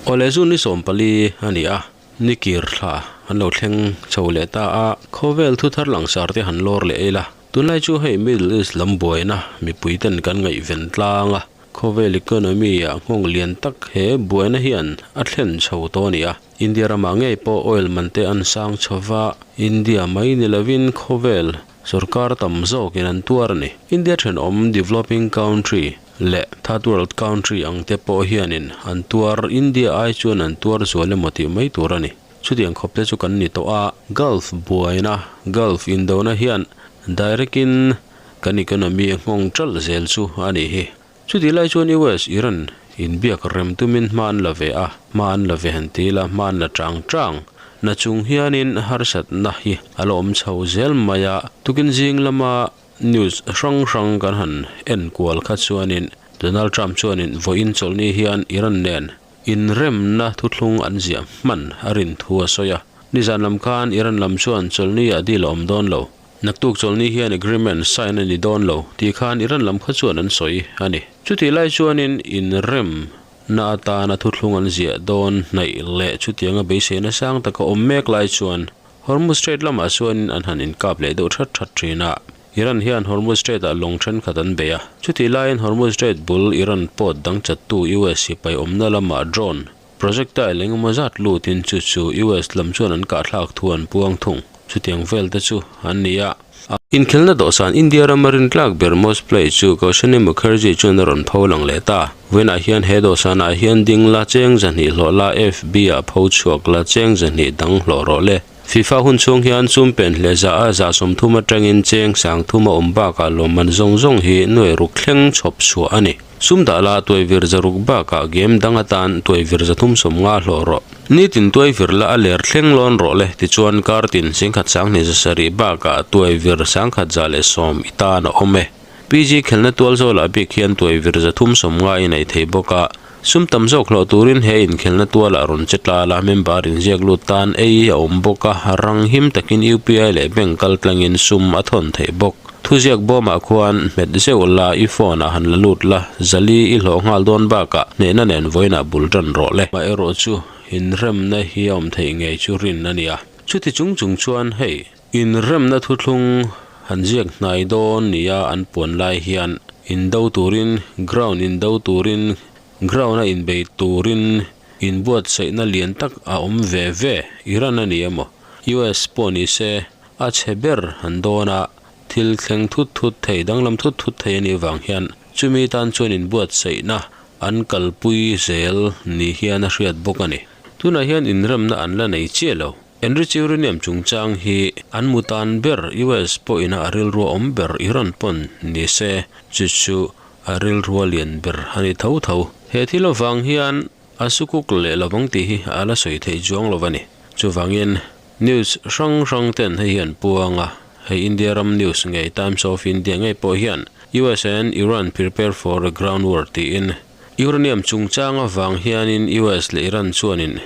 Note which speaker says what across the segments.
Speaker 1: Awle zu ni 14 a ni a, ni kir thla an lo thleng chho leh ta a, khawvel thu thar langsar te han lawr leh ila. Tunlai chu hei Middle East lam buaina mipui ten kan ngaihven tlang a, khawvel economy ah nghawng lian tak he buaina hian a thlen chho tawh a ni a. India ramah ngei pawh oil man te an sang chho va, India mai ni lovin khawvel sorkar tam zawkin an tuar a ni. India thenawm developing country leh third world country ang te pawh hianin an tuar, India ai chuan an tuar zual emaw tih mai tur a ni. Chutiang khawp te chu kan ni tawh a, Gulf buaina, Gulf indona hian direct in kan economy a nghawng ṭalh zel chu a nih hi. Chutih lai chuan US, Iran inbiak rem tumin hma an la ve a, hma an la ve han ti ila hma an la chang chang. Na chung hianin harsatna hi a la awm chho zel mai a, tukin zing lama news hrang hrang kan han en kual kha chuanin Donald Trump chuanin vawiin chawlhni hian Iran nen inremna thuthlung an ziah hman a rin thu a sawi a. Nizan lam khan Iran lam chuan chawlhni ah deal a awm dawn lo. Naktuk chawlhni hian agreement sign a ni dawn lo tih khan Iran lam kha chuan an sawi a ni. Chutih lai chuanin inrem na atana thuthlung an ziah dawn hnaih leh chutianga beiseina sang taka awm mek lai chuan Hormuz Strait lamah chuanin an han inkap leh deuh that that thin a. Iran hian Hormuz Strait-ah lawng thenkhat an bei a. Chutih laiin Hormuz Strait bul Iran port dang chattu US sipai awmna lamah drone Projectile engemaw zat lutin chu chu US lam chuan an kahthlak thu an puang thung. Chutiang vel te chu an ni a. Inkhelhna dawhsan India rama rintlak ber most play chu Kaushani Mukherjee chuan a rawn pho lang leh ta. Vawiinah hian he dawhsanah hian ding la cheng zahnih hlawh la FB ah pho chhuak la cheng zahnih dang hlawh rawh le. FIFA hun chhung hian sum pen hle zah a 30 atangin cheng 30 a awm bakah lawmman zawng zawng hi nuai ruk thleng chhawp chhuah a ni. Sum dah la tuai vir zaruk bakah game dang atan tuai vir 350 hlawh rawh. Nitin tuai vir la a ler thleng lawn rawh le tichuan kar tin singkhat 2070 bakah tuai vir 1110 i tan a awm e. PG khelna tual zawlah bik hian tuai vir 350 i nei thei bawk a. Sum tam zawk hlawh turin he inkhelna tualah rawn che tla la, member inziak lut tan ei a awm bawk a, rang him takin UPI leh bank kal tlangin sum a thawn theih bawk. Thuziak bawmah khuan hmet zeuh la, i phone ah han la lut la, zali i hlawh nghal dawn bakah hnehna nen vawiinah bul tan rawh le. Amaherawh chu inremna hi a awm theih ngei chu rin a ni a. Chuti chung chung chuan hei, inremna thuthlung han ziak hnai dawn nia an puan lai hian indo turin, ground indo turin, ground a inbei turin inbuatsaihna lian tak a awm ve ve, Iran a ni emaw, US pawh ni se a chhe ber han dawn a, thil thleng thut thut thei, danglam thut thut thei a nih vang hian chumi tan chuan inbuatsaihna an kalpui zel ni hian a hriat bawk a ni. Tunah hian inremna an la nei chiah lo. Enrich uranium chungchang hi an mu tan ber US pawhina a rilrua awm ber Iran pawn ni se chu chu a rilrua lian ber a ni tho tho. He thil avang hian a sukuk leh lovang tih hi a la sawi theih chuang lo a ni. Chuvangin news hrang hrang ten hei hi an puang a, hei India ram news ngei Times of India ngei pawh hian US and Iran prepare for a ground war tiin Uranium chungchang avang hianin US leh Iran chuanin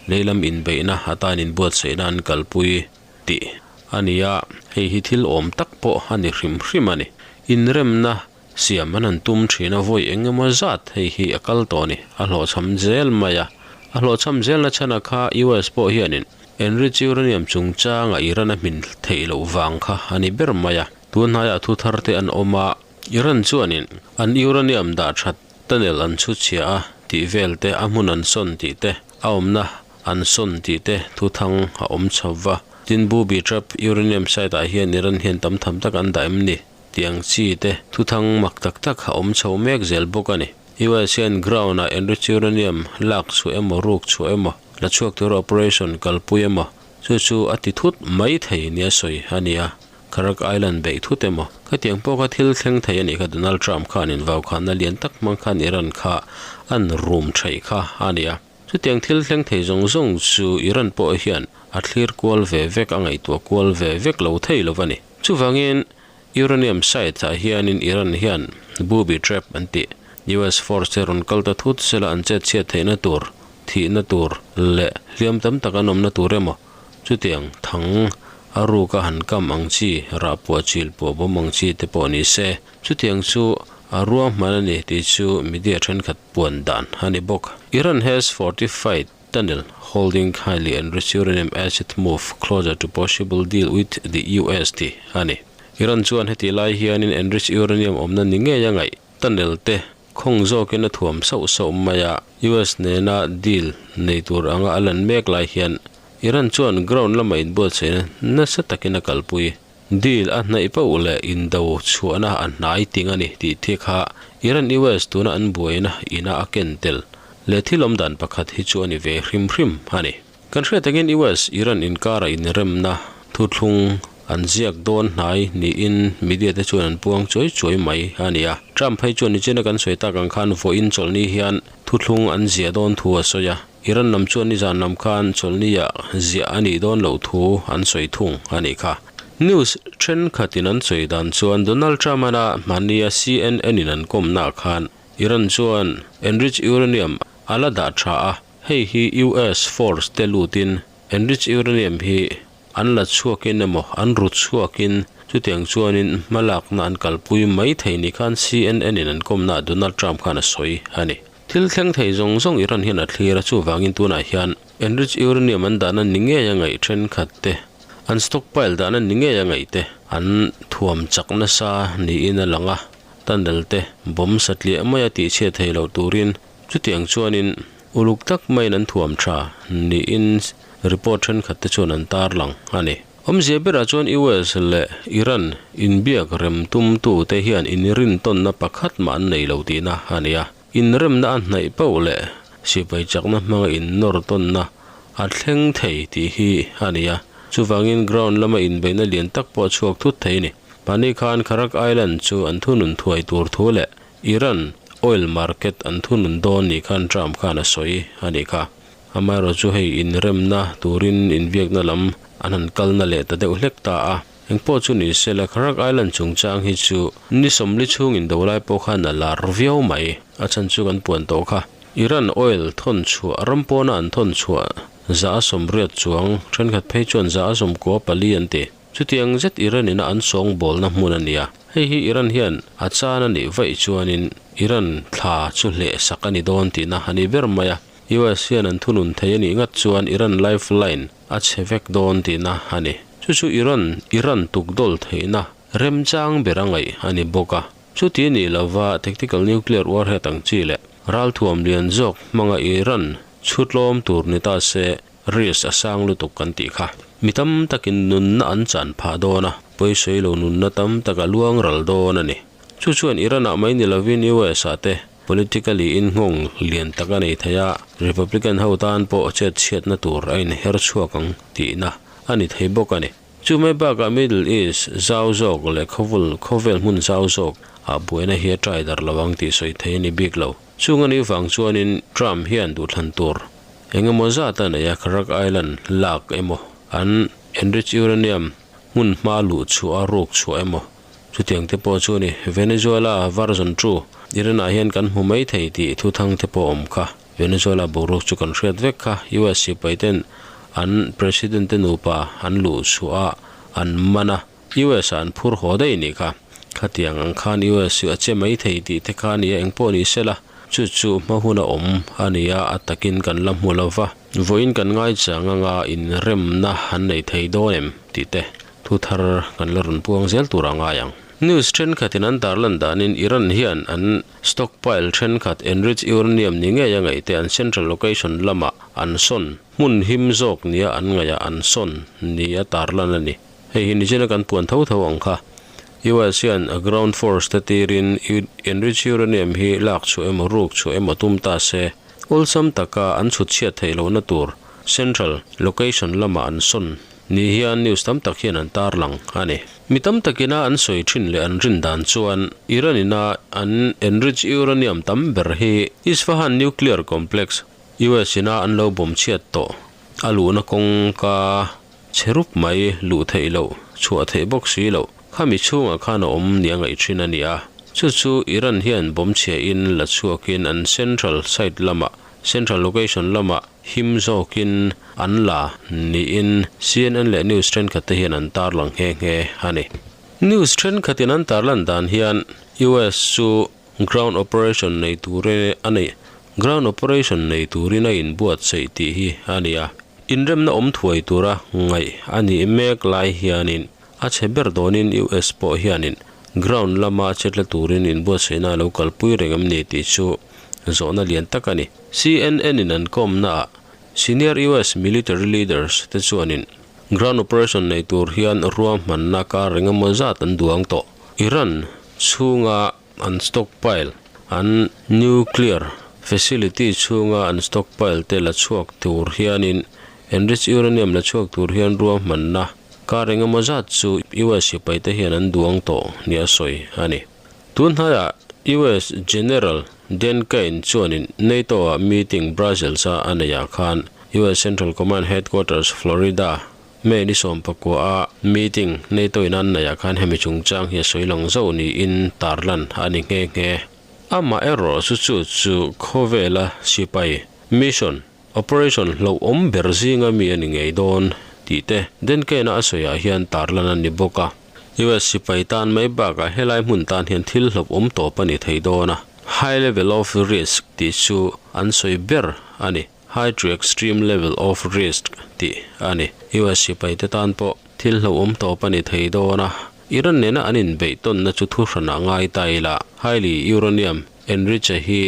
Speaker 1: leilam inbeihna atan inbuatsaihna an kalpui tih a ni a, hei hi thil awm tak pawh a ni hrim hrim a ni. Inremna siam an han tum thin a, vawi eng emaw zat hei hi a kal tawh a ni. A hlawhchham zel mai a, a hlawhchham zelna chhanah kha US pawh hianin enrich uranium chungchanga Iran a hmin theih loh vang kha a ni ber mai a. Tunhnaiah thu thar te an awm a. Iran chuanin an uranium dah that tunnel an chhu chhia a tih vel te, a hmun an sawn tih te, a awmna an sawn tih te thuthang a awm chho va. Tin, booby trap uranium site ah hian Iran hian tam tham tak an dah em ni tih ang chi te thuthang mak tak tak a awm chho mek zel bawk a ni. US hian ground ah enrich uranium lak chhuah emaw ruk chhuah emaw la chhuak tura operation kalpui emaw chu chu a ti thut mai thei nia sawi a ni a. Kharak Island beih thut emaw? Khatiang pawh kha thil thleng thei a nih kha Donald Trump khan invau khanna lian tak hmang khan Iran kha an rum theih kha a ni a. Chutiang thil thleng thei zawng zawng chu Iran pawh hian a thlir kual ve vek, a ngaihtuah kual ve vek lo thei lo a ni. Chuvangin Uranium site ah hianin Iran hian booby trap an tih, US force te rawn kal ta thut sela an chet chhiat theihna tur, thihna tur leh hliam tam tak an awmna tur emaw, Chutiang thang A ruka han kam ang chi, rah puah chil puah bawm ang chi te pawh ni se, chutiang chu a ruahman a ni tih chu media thenkhat puan dan a ni bawk. Iran has fortified tunnel holding highly enriched uranium as it move closer to possible deal with the US tih a ni. Iran chuan heti lai hianin enriched uranium awmna ni ngei a ngaih tunnel te khawng zawkin a thuam sauh sauh mai a, US nena deal nei tur anga a lan mek lai hian Iran chuan ground lama inbuatsaihna nasa takin a kalpui. Deal a hnaih pauh leh indo chhuahna a hnai ting a ni tih thi kha Iran-US tuna an buaina ina a ken tel leh thil awm dan pakhat hi chu a ni ve hrim hrim a ni. Kan hriat angin US Iran inkara inremna thuthlung an ziak dawn hnai niin media te chuan an puang chuai chuai mai a ni a. Trump phei chuan nichina kan sawi tak ang khan vawiin chawlhni hian thuthlung an ziah dawn thu a sawi a. Iran lam chuan nizan lam khan chawlhnia ziah a nih dawn loh thu an sawi thung a nih kha. News thenkhatin an sawi dan chuan Donald Trump-ana hmahnia CNN in an kawmnaah khan Iran chuan enriched uranium a la dah tha a, Hei hi US force te lutin enriched uranium hi an la chhuakin emaw an ru chhuakin chutiang chuanin hmalakna an kalpui mai thei ni khan CNN in an kawmnaah Donald Trump khan a sawi a ni. Thil thleng thei zawng zawng Iran hian a thlir a, chuvangin tunah hian enriched uranium an dahna ni ngei a ngaih thenkhat te, an stockpile dahna ni ngei a ngaih te an thuam chak nasa niin a lang a, tunnel te bomb satliah maia tihchhiat thei loh turin Chutiang chuanin uluk tak maiin an thuam tha niin report thenkhat te chuan an tarlang a ni. Awmzia berah chuan US leh Iran inbiak rem tumtu te hian inrintawnna pakhat mah an nei lo tihna a ni a. Inremna a hnaih pauh leh sipai chakna hmanga innawr tawnna a thleng thei tih hi a ni a. Chuvangin ground lama inbeihna lian tak pawh a chhuak thut thei a ni. Mahni khan Kharak Island chu an thunun thuai tur thu leh Iran oil market an thunun dawn ni khan Trump khan a sawi a nih kha. Amaherawhchu chu hei inremna turin inbiakna lam an han kalna leh ta deuh hlek ta a. Engpawh chu ni se la Kharak Island chungchang hi chu ni sawmli chhung indo lai pawh khan a lar viau mai. A chhan chu kan puan tawh kha. Iran oil thawn chhuah ram pawna an thawn chhuah za a sawmriat chuang thenkhat phei chuan za a sawmkua pali an ti. Chutiang zet Iran ina an sawngbawlna hmun a ni a, hei hi Iran hian a chan a nih vaih chuanin Iran thla chu hleh sak a ni dawn tihna a ni ber mai a, US hian an thunun thei a nih ngat chuan Iran lifeline a chhe vek dawn tihna a ni. Chu chu Iran Iran tukdawl theihna remchang ber a ngaih a ni bawk a, chuti nih lova tactical nuclear warhead ang chi leh ralthuam lian zawk hmanga Iran chhutlawm tur ni ta se Risk a sang lutuk kan tih kha. Mi tam takin nunna an chan phah dawn a, pawisawi lo nunna tam tak a luang ral dawn a ni. Chu chuan Iran-ah mai ni lovin US-ah te politically in nghawng lian tak a nei thei a, Republican ho tan pawh chet chhiatna tur a inher chhuak ang tihna a ni thei bawk a ni. Chu mai bakah Middle East zau zawk leh khawvul khawvel hmun zau zawk ah buaina hi a try dar lo ang tih sawi thei a ni bik lo. Chung a nih vang chuanin Trump hian duhthlan tur eng emaw zat a nei a, Kharak Island lak emaw, an enriched uranium hmun hma luh chhuah a ruk chhuah emaw chutiang te pawh chu a ni. Venezuela version two Iran-ah hian kan hmu mai thei tih thuthang te pawh a awm kha. Venezuela boruak chu kan hriat vek kha. US sipai ten an president te nupa an luh chhuah a an man a, US ah an phur haw daih nih kha. Khatiang ang khan US chu a che mai thei tih te kha a nia engpawh ni sela, chu chu hma hun a awm a nia a takin kan la hmu lo va. Vawiin kan ngaichang anga inremna an nei thei dawn em tih te thu thar kan la rawn puang zel tur a ngai ang. News thenkhatin an tarlan danin Iran hian an stockpile thenkhat enriched uranium ni ngei a ngaih te an central location lamah an sawn hmun him zawk nia an ngaih ah an sawn nia tarlan a ni. Hei hi nichina kan puan tho tho ang kha. US hian a ground force te tirin enriched uranium hi lak chhuah emaw ruk chhuah emaw tum ta se, awlsam taka an chhut chhiat theih lohna tur central location lamah an sawn ni hian news tam tak hian an tarlang a ni. Mi tam takina an sawi thin leh an rin dan chuan Iran ina an enriched uranium tam ber hi Isfahan nuclear complex US ina an lo bawm chhiat tawh a luhna kawngka Chhe rup mai, luh theih loh, chhuah theih bawk si loh, khami chhungah khan a awm nia ngaih thin a ni a. Chu chu Iran hian bomb chhia in la chhuakin an central site lamah Central Location lamah him zawkin an la niin CNN leh news thenkhat te hian an tarlang nghe nghe a ni. News thenkhatin an tarlan dan hian US chu ground operation nei turin a nei ground operation nei turin a inbuatsaih tih hi a ni a. Inremna awm thuai tura ngaih a nih mek lai hianin a chhe ber dawnin US pawh hianin ground lama chetla turin inbuatsaihna a lo kalpui reng em ni tih chu zawhna lian tak a ni. CNN in an kawmnaah senior US military leaders te chuanin ground operation nei tur hian ruahmanna kar engemaw zat an duang tawh. Iran chhunga an stockpile, an nuclear facility chhunga an stockpile te la chhuak tur hianin enriched uranium la chhuak tur hian ruahmanna kar engemaw zat chu US sipai te hian an duang tawh nia sawi a ni. Tun hnaiah US General Dan Caine chuanin NATO ah meeting Brussels a a neihah khan US Central Command Headquarters Florida May ni sawmpakua a meeting NATO in an neihah khan hemi chungchang hi a sawi lang zauh niin tarlan a ni nghe nghe. Amaherawh chu chu chu khawvela sipai mission operation hlauhawm ber zinga mi a ni ngei dawn tih te Denken-a a sawiah hian tarlan a ni bawk a. US sipai tan mai bakah helai hmun tan hian thil hlauhawm tawp a ni thei dawn a, high level of risk tih chu an sawi ber a ni. High to extreme level of risk tih a ni. US sipai te tan pawh thil hlauhawm tawp a ni thei dawn a, Iran nena an inbeih tawnna chu thu hranah ngai ta ila, highly uranium enriched hi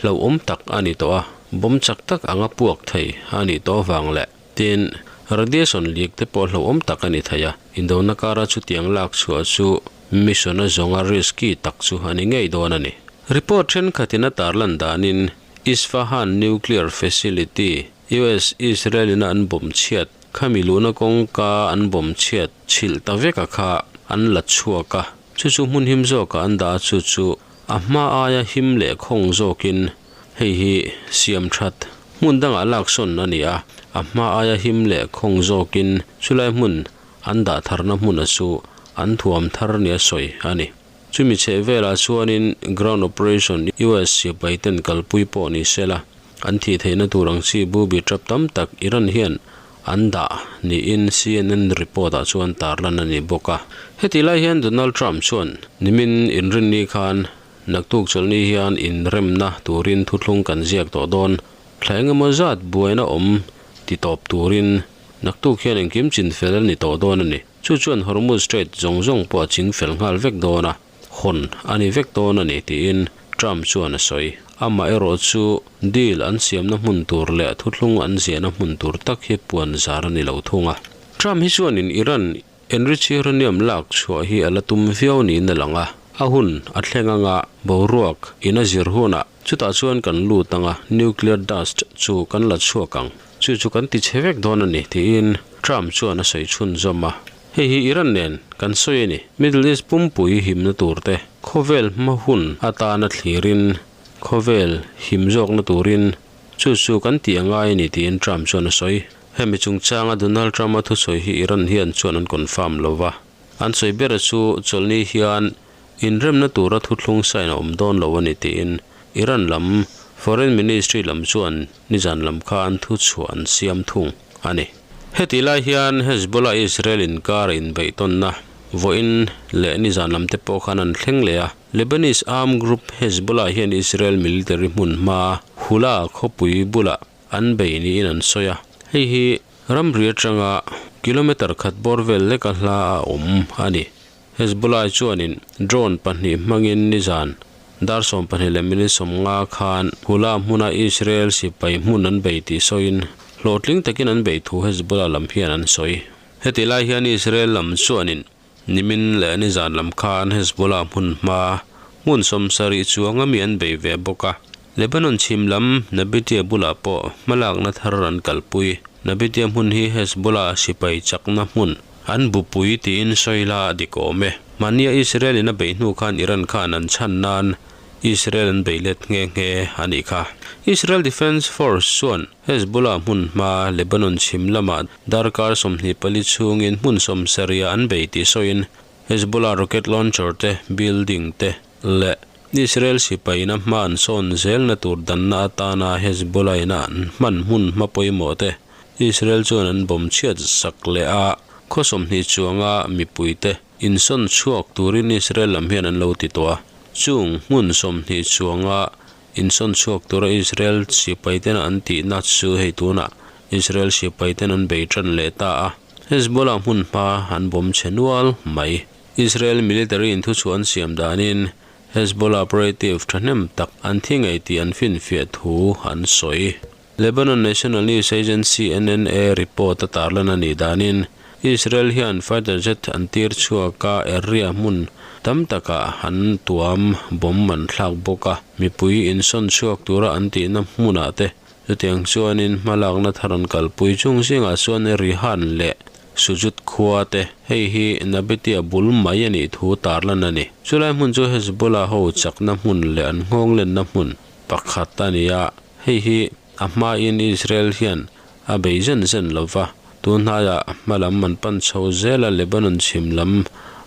Speaker 1: hlauhawm tak a ni tawh a, bomb chak tak anga puak thei a nih tawh avang leh tin radiation leak te pawh hlauhawm tak a ni thei a, indona kara chutiang lak chhuah chu mission a zawnga risky tak chu a ni ngei dawn a ni. Report thenkhatin a tarlan danin Isfahan Nuclear Facility, US Israel ina an bomb chhiat, khami luhna kawngka an bomb chhiat chhilh ta vek a kha an la chhuak a, chu chu hmun him zawkah an dah a chu chu a hma aia him leh khawng zawkin hei hi siam that hmun dangah lak sawn a ni a, a hma aia him leh khawng zawkin chulai hmun an dah tharna hmuna chu an thuam thar nia sawi a ni. Chumi chheh velah chuanin ground operation US sipai ten kalpui pawh ni sela, an thih theihna tur ang chi booby trap tam tak Iran hian an dah niin CNN report ah chuan tarlan a ni bawk a. Hetih lai hian Donald Trump chuan nimin inrinni khan naktuk chawlhni hian inremna turin thuthlung kan ziak tawh dawn, thla engemaw zat buaina awm ti tawp turin naktuk hian engkim chinfel a ni tawh dawn a ni. Chu chuan Hormuz Strait zawng zawng pawh a ching fel nghal vek dawn a, hawn a ni vek dawn a ni tiin Trump chuan a sawi. Amaherawh chu deal an siamna hmun tur leh thuthlung an ziahna hmun tur tak hi puan zar a ni lo thung a. Trump hi chuanin Iran enriched uranium lak chhuah hi a la tum viau niin a lang a, a hun a thleng anga boruak in a zir hunah chutah chuan kan lut anga nuclear dust chu kan la chhuak ang. Chu chu kan ti chhe vek dawn a ni, tiin Trump chuan a sawi chhunzawm a. Hei hi Iran nen kan sawi a ni. Middle East pumpui himna tur te, khawvel hma hun atana thlirin, khawvel him zawkna turin chu chu kan tih a ngai a ni, tiin Trump chuan a sawi. Hemi chungchanga Donald Trump-a thusawi hi Iran hian chuan an confirm lo va. An sawi ber chu chawlhni hian Inremna tura thuthlung sign a awm dawn lo a ni tiin Iran lam Foreign Ministry lam chuan nizan lam khan thuchhuah an siam thung a ni. Hetih lai hian Hezbollah Israel inkar a inbeihtawnna vawiin leh nizan lam te pawh khan an thleng leh a. Lebanese armed group Hezbollah hian Israel military hmun hma Hula khawpui bulah an bei niin an sawi a. Hei hi ramri atanga kilometre khat bawr vel leka hla a awm a ni. Hezbollah chuanin drone pahnih hmangin nizan dar 12:50 khan Hula hmuna Israel sipai hmun an bei tih sawiin hlawhtling takin an bei thu Hezbollah lam hian an sawi. Heti lai hian Israel lam chuanin nimin leh nizan lam khan Hezbollah hmun hma hmun 70 chuanga mi an bei ve bawk a. Lebanon chhim lam Nabitia bulah pawh hmalakna thar an kalpui. Nabitia hmun hi Hezbollah sipai chakna hmun An bupui tiin sawi la a dik awm e. Mahnia Israel in a beih hnu khan Iran khan an chhan nan Israel an bei let nghe nghe a nih kha. Israel Defence Force chuan Hezbollah hmun hma Lebanon chhim lamah darkar 24 chhungin hmun 70 ah an bei tih sawiin Hezbollah rocket launcher te, building te leh. Israel sipaina hma an sawn zelna tur danna atana Hezbollah ina an hman hmun hma pawimawh te Israel chuan an bomb chhiat sak leh a, khaw 20 chuanga mipuite insawn chhuak turin Israel lam hian an lo ti tawh a. Chung hmun 20 chuanga insawn chhuak tura Israel sipai tena an tihna chu hei tunah Israel sipai ten an bei tan leh ta a, Hezbollah hmun hma an bomb chhe nual mai. Israel military in thuchhuah an siam danin Hezbollah operative thahnem tak an thi ngei tih an finfiah thu an sawi. Lebanon National News Agency, NNA, report a tarlan a nih danin Israel hian fighter jet an tir chhuak a, area hmun tam takah an tuam bomb an thlak bawk a, mipui insawn chhuak tura an tihna hmunah te chutiang chuanin hmalakna thar an kalpui chung zingah chuan Rihan leh Sujud khua te hei hi Nabatea bul mai a nih thu tarlan a ni. Chulai hmun chu Hezbollah ho chakna hmun leh an nghawng lenna hmun pakhat a ni a. Hei hi a hmain Israel hian a bei zen zen lo va, tun hnaiah hma lam an pan chho zel a, Lebanon chhim lam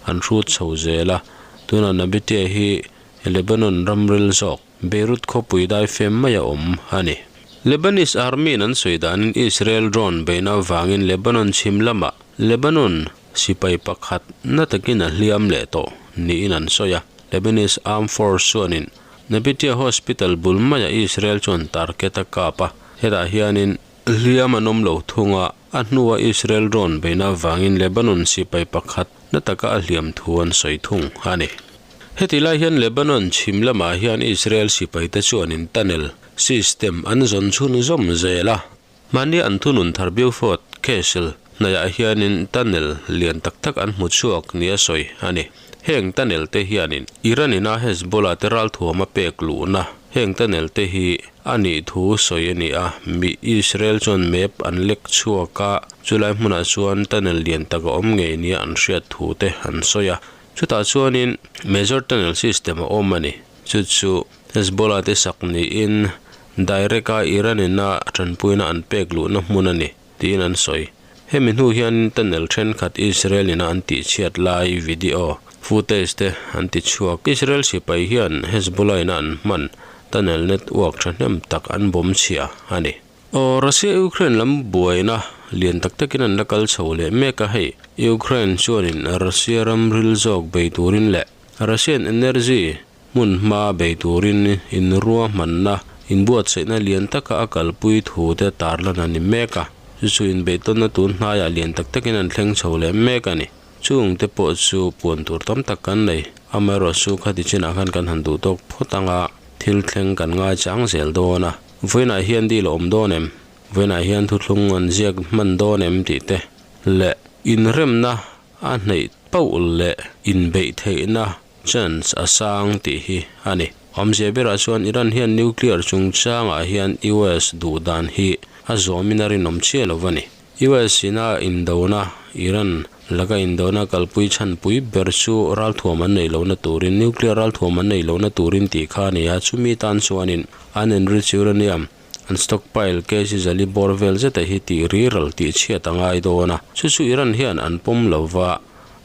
Speaker 1: an hrut chho zel a. Tunah Nabatea hi Lebanon ramril zawk, Beirut khawpui daifem mai a awm a ni. Lebanese Army in an sawi danin Israel drone beihna avangin Lebanon chhim lamah Lebanon sipai pakhat na takin a hliam leh tawh niin an sawi a. Lebanese Armed Force chuanin Nabatea Hospital bul maiah Israel chuan target a kap a, hetah hianin hliam an awm lo thung a, a hnua Israel drone beihna avangin Lebanon sipai pakhat na taka a hliam thu an sawi thung a ni. Heti lai hian Lebanon chhim lamah hian Israel sipaite chuanin tunnel system an zawn chhun zawm zel a, mahni an thunun thar Beaufort Castle hnaiah hianin tunnel lian tak tak an hmu chhuak nia sawi a ni. Heng tunnel te hianin Iran ina Hezbollah te ralthuam a pek luhna heng tunnel te hi a nih thu sawi a ni a, mi Israel chuan map an lek chhuak a, chulai hmunah chuan tunnel lian tak a awm ngei nia an hriat thu te an sawi a. Chutah chuanin major tunnel system a awm a ni. Chu chu Hezbollah te sak niin direct a Iran ina tanpuina an pek luhna hmun a ni tiin an sawi. Hemi hnu hian tunnel thenkhat Israel ina an tihchhiat lai video footage te an ti chhuak. Israel sipai hian Hezbollah ina an hman tunnel network thahnem tak an bawm chhia a ni. Aw, Russia-Ukraine lam buaina lian tak takin an la kal chho leh mek a, hei Ukraine chuanin Russia ram ril zawk bei turin leh Russian energy hmun hma bei turin inruahmanna inbuatsaihna lian taka a kalpui thu te tarlan a ni mek a, chu chu inbeihtawnna tun hnaiah lian tak takin an thleng chho leh mek a ni. Chung te pawh chu puan tur tam tak kan nei, amaherawhchu khati chinah khan kan han duh tawk phawt ang a, thil thleng kan ngaichang zel dawn a. Vawiinah hian deal a awm dawn em? Vawiinah hian thuthlung an ziak hman dawn em tih te leh inremna a hneih pauh leh inbeih theihna chance a sang tih hi a ni. Awmzia berah chuan Iran hian nuclear chungchangah hian US duh dan hi a zawmin a rinawm chiah lo a ni. US ina indona, Iran laka indona kalpui chhanpui ber chu ralthuam an neih lohna turin, nuclear ralthuam an neih lohna turin tih kha a ni a, chumi tan chuanin an enrich uranium an stockpile kg zali bawr vel zeta hi tih riral tih chhiat a ngai dawn a, chu chu Iran hian an pawm lova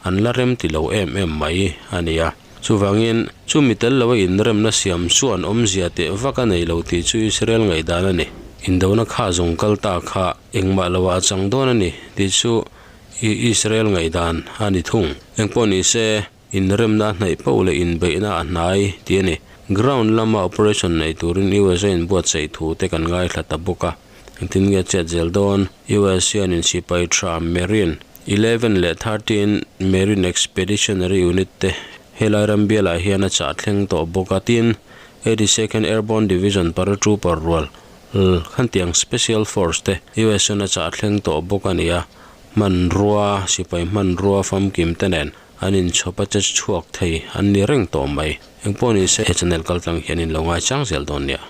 Speaker 1: an la rem ti lo em em mai a ni a. Chuvangin, chumi tel loa inremna siam chuan awmzia teh vak a nei lo tih chu Israel ngaihdan a ni. Indona kha zawng kal ta kha engmah loah a chang dawn a ni tih chu Israel ngaihdan a ni thung. Engpawh ni se, inremna a hnaih poh leh inbeihna a hnai tih a ni. Ground lama operation nei turin USA in buatsaih thu te kan ngaithla ta bawk a. Engtin nge chet zel dawn? US hian insipai tha Marine 11 leh 13 Marine Expeditionary Unit te helai ram bialah hian a chah thleng tawh bawk a, tin 82nd Airborne Division Paratrooper rual khantiang Special Force te US chuan a chah thleng tawh bawk a ni a, hmanrua, sipai hmanrua famkim te nen an inchhawp a che chhuak thei an ni reng tawh mai. Engpawh ni se he channel kaltlang hian in lo ngaichang zel dawn nia.